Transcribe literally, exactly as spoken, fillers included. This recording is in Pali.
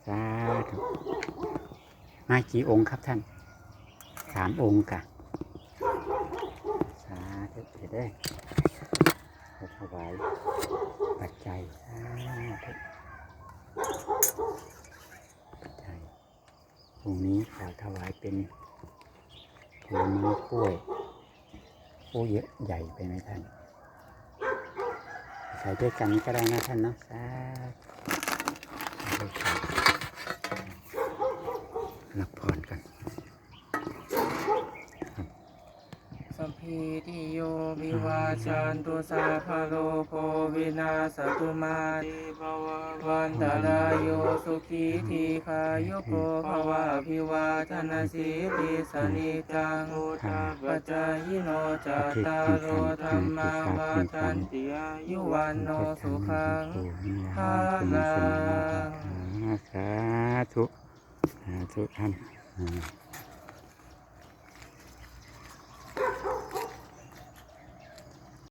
สาธุ มากี่องค์ครับท่าน สามองค์ค่ะ สาธุ เดี๋ยวเด้อ ขอถวายปัจจัย สาธุ ปัจจัย องค์นี้ขอถวายเป็นผลไม้กล้วย โอ้ เยอะใหญ่ไปไหมท่าน ใส่ด้วยกันก็ได้นะท่านเนาะ สาธุ รับพรกัน Sabbītiyo vivajjantu, sabbarogo vinassatu, mā te bhavatvantarāyo, sukhī dīghāyuko bhava. Abhivādanasīlissa niccaṃ vuḍḍhāpacāyino, cattāro dhammā vaḍḍhanti, āyu vaṇṇo sukhaṃ balaṃ. สาธุ สาธุท่าน อ่า